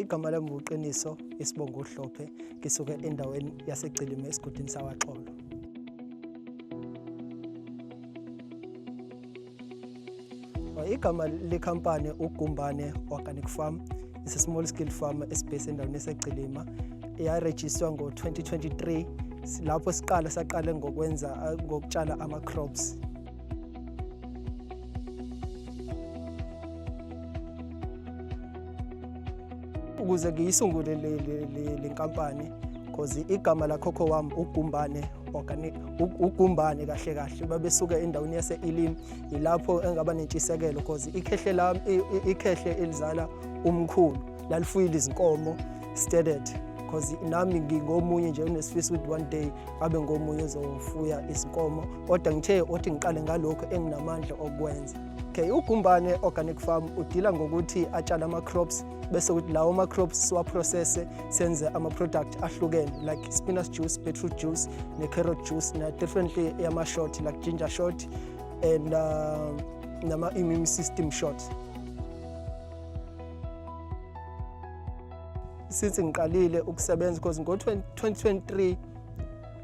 Igama lami nguQiniso, isibongo uHlophe, ngisuke endaweni yaseGcilima esigodini sakwaXolo. Igama lekhampani uGumbane Organic Farm, is a small scale farm esibhese endaweni yaseGcilima. Yarejistwa ngo-2023 lapho siqala saqale ngokwenza ngokutshala ama-crops. Ukuze ngiyisungule le nkampani, because igama lakhokho wami uGumbane Organic, uGumbane kahle kahle babesuka endaweni yase-Elim, ilapho engaba nentshisekelo because ikhehle lami, ikhehle elizala umkhulu lalifuyile izinkomo steaded, because nami ngingomunye nje unesifiso ukuthi one day abe ngomunye ozofuya izinkomo, kodwa ngithe othi ngiqale ngalokho enginamandla okwenza. Okay, uGumbane Organic Farm udila ngokuthi atshala ama-crops, bese ukuthi lawo ma-crops siwaprocesse senze ama-product ahlukene like spinach juice, beetroot juice ne-carrot juice, na-differently yama-shot like ginger shot and nama-immune system shot. Since ngiqalile ukusebenza, because ngo-2023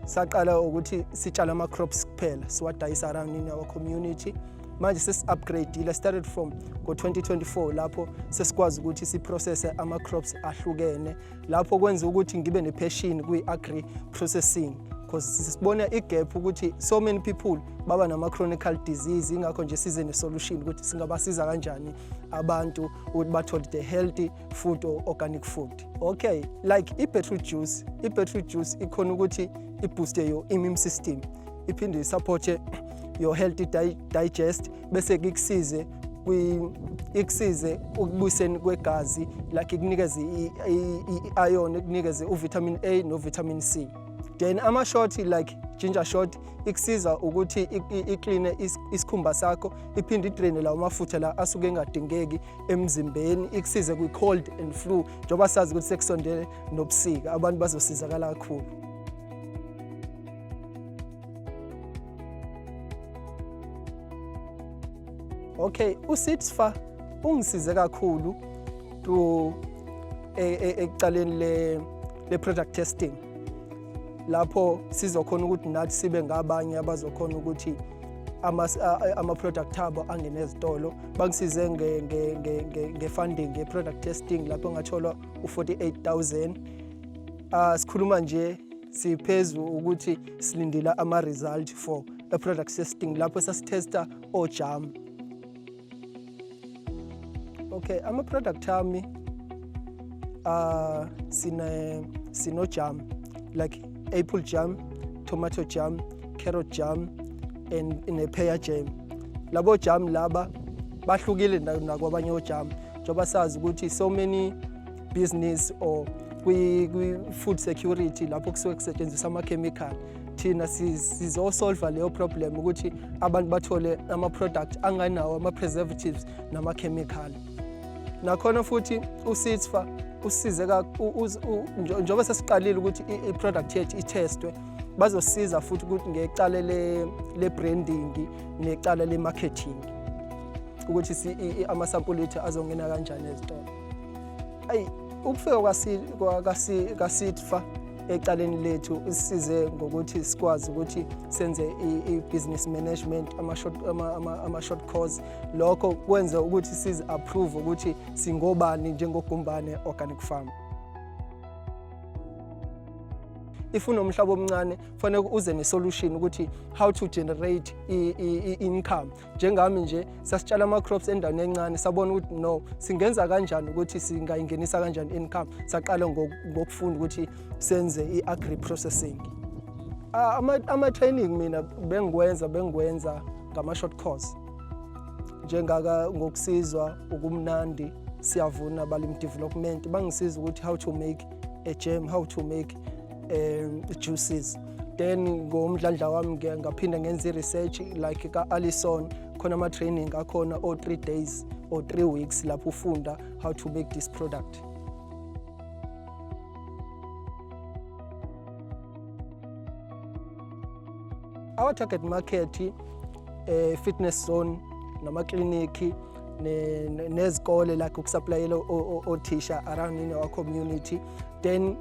saqala ukuthi sitshala ama-crops kuphela, siwadayisa around in our community. Manje sesi-upgradeile, started from ngo-2024 lapho sesikwazi ukuthi siprocesse ama-crops ahlukene, lapho kwenza ukuthi ngibe ne-passion kwi-agri processing, because sibona i-gap ukuthi so many people baba nama-chronical disease. Ingakho nje size ne-solution ukuthi singabasiza kanjani abantu ukuthi bathole the healthy food or organic food. Okay, like i-beetroot juice, i-beetroot juice ikhona ukuthi ibooste your immune system, iphinde isupporte your healthy digest, bese ikusize ikusize ukubuyiseni kwegazi, like ikunikeze i-iron, ikunikeze uvitamin A no-vitamin C. Then ama-shot like ginger shot ikusiza ukuthi ikline isikhumba sakho, iphinde idraine lawo mafutha la asuke engadingeki emzimbeni, ikusize kwi-cold and flu, njengoba sazi ukuthi sekusondele nobusika, abantu bazosizakala kakhulu. Okay, uSitfa ungisize kakhulu through ekucaleni le product testing, lapho sizokhona ukuthi nathi sibe ngabanye abazokhona ukuthi ama-product abo angene ezitolo. Bangisize nge-funding nge-product testing, lapho ngathola u-48,000. Sikhuluma nje siphezu ukuthi silindile ama-result for a product testing lapho sasitesta ojam. Okay, ama-product ami sine sino jam like apple jam, tomato jam, carrot jam and ne-pear jam. Labo jam laba bahlukile nakwabanye ojam, njengoba sazi ukuthi so many business or kwi-food security lapho kusuke kusetshenziswa ama-chemical, thina sizosolva leyo problem ukuthi abantu bathole ama-product anganawo ama-preservatives nama-chemical. Nakhona futhi uSitfa usize, njengoba sesiqalile ukuthi i-product yethu ithestwe, bazosiza futhi ukuthi ngecala le-branding necala le-marketing, ukuthi amasampuli ethu azongena kanjani ezitolo. Ayi, ukufika kaSitfa ecaleni lethu isisize ngokuthi sikwazi ukuthi senze i-business management, ama-short course. Lokho kwenze ukuthi sizi-approve ukuthi singobani njengoGumbane Organic Farm. If unomhlaba omncane, kufanele uze ne-solution ukuthi how to generate i-income. Njengami nje, sasitshala ama-crops endaweni encane, sabona ukuthi no, singenza kanjani ukuthi singayingenisa kanjani income. Saqala ngokufunda ukuthi senze i-agri processing. Ama-training mina bengikwenza ngama-short course, njengaka ngokusizwa ukumnandi siyavuna balimi development, bangisiza ukuthi how to make a jam, how to make juices. Then ngomdlandla wami ngaphinda ngenza i-research like ka-Alison, khona ama-training akhona o-3 days or 3 weeks lapho ufunda how to make this product. Our target market, fitness zone, namakliniki, Nezikole, like ukusupplyela othisha around in our community. Then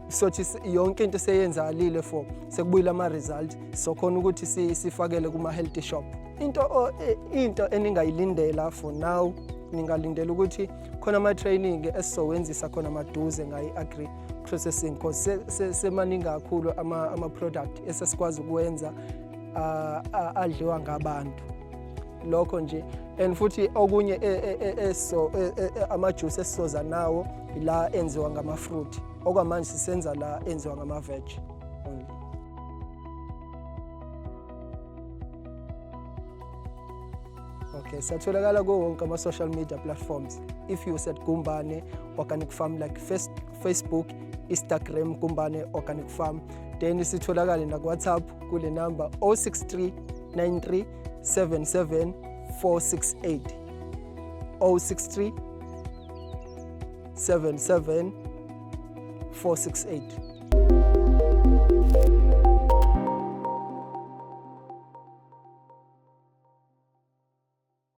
sothi yonke into seyenzakalile for sekubuyile ama-result, sokhona ukuthi sifakele kuma-health shop. Into eningayilindela for now, ningalindela ukuthi khona ama-training esizowenzisa khona maduze ngayi-agri processing, because semaningi kakhulu ama-product esesikwazi ukuwenza adliwa ngabantu. Lokho nje, and futhi okunye eso ama-juice esisoza nawo la enziwa ngama-fruit. Okwamanje sisenza la enziwa ngama-veg only. Okay, siyatholakala kuwo wonke ama-social media platforms if you set Gumbane Organic Farm, like Facebook, Instagram, Gumbane Organic Farm. Then sitholakale naku-WhatsApp kule number 063 93 77 468, 063 77 468.